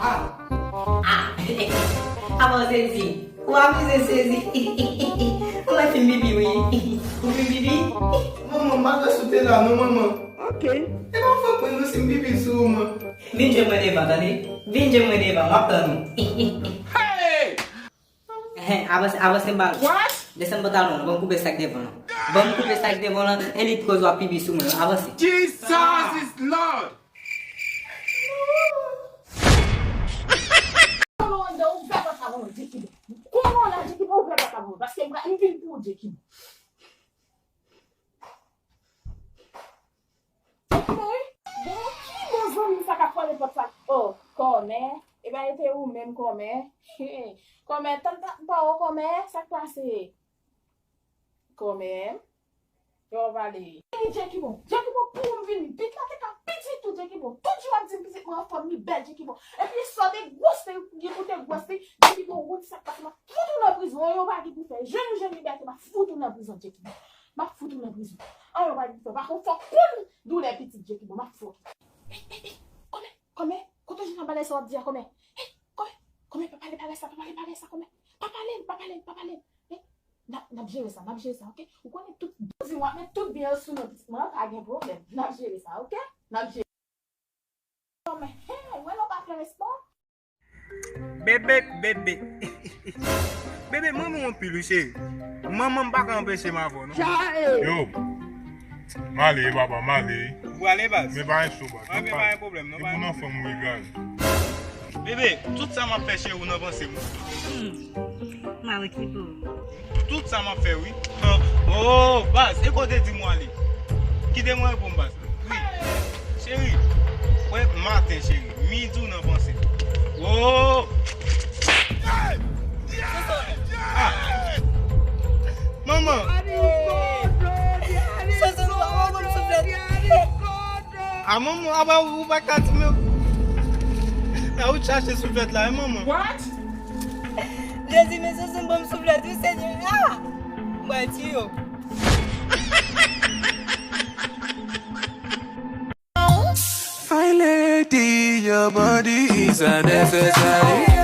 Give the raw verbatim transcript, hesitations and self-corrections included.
Ah! Ah! Avan sezi. Ou amize sezi. Ou mwen fin pipi, wi. Ou fin pipi? Manman, m pa kwè si w te la, non, manman. Ok. E pa fòk mwen, non, si m pipi sou ou, man. Vin jwenn mwen devan, tande? Vin jwenn mwen devan, m ap tann ou. Hey! Ehe, avanse, avanse m ba ou. What? Desann pantalon an, ban m koupe sa k devan lan. Ban m koupe sa k devan lan, e li t koz w ap pipi sou mwen, avanse. Jesus is Lord! Konnen w anndan, ouvè pòt la pou mwen, Djekibo. Konnen w la, Djekibo, ouvè pòt la pou mwen, paske m vin pou ou, Djekibo. Djekibo, wi. Bon, ki bon zanmi sa k ap frape pòt la? Oh, kòmè. Epa, e te ou menm, kòmè. Kòmè, tann, tann, pa ou, kòmè, sa k pase? Kòmè. Yo, pale. Vini, Djekibo. Djekibo, pou m vini. Bit la te ka pitit tou, Djekibo. Tout jou w ap di m pitit mwen anfòm, li bèl, Djekibo. Epi sa w te gwòs li, li pou te gwòs li, Djekibo, ou konn sa k pase, m ap fout ou nan prizon. Anyen w pa gen pou fè. Jwenn ou jwenn libète, m ap fout ou nan prizon, Djekibo. M ap fout ou nan prizon. Anyen w pa gen pou fè. Pa konn fò konn doulè pitit, Djekibo. M ap fout. Ey, ey, ey, kòmè, kòmè, kote w jwenn bagay sa w ap di a, kòmè? Ey, kòmè, kòmè, pa pale bagay sa, pa pale bagay sa, kòmè. Pa pale l, pa pale l, pa pale l. Ey, N ap, n ap jere sa, n ap jere sa, oke? Ou konnen tout, di w ap met tout byen yo sou non pitit mwen an, pa gen pwoblèm. N ap jere sa, oke? N ap jere. Kòmè, hey, wè lè w pa fè respè w. Bebe, bebe. Bebe, manmi w anpil, wi, cheri. Manman m pa ka anpeche m avè w, non. Yo, m ale, papa, m ale. Ou ale, baz? Men pa gen cho, baz. Mwen, men pa gen pwoblèm, non, e pa pou gen nan fanm ou egal. Bebe, tout sa m ap fè, cheri, ou nan panse m. Hmm. Mari ki pou. Tout sa m ap fè, wi. Oh, baz, e kote di m w ale? Kite mwen reponn, baz. Wi. Cheri, wè maten, cheri. Midi w nan panse. Oh! Ah! Manman! Soso, nou pa konn souflèt. A manman, a ba ou pa ka di men. La ou chache souflèt la, e manman. What? Jezi, men Soso ban m souflèt, wi, Senyè. Ah! Mwen ti yo. My lady, your body is a necessary.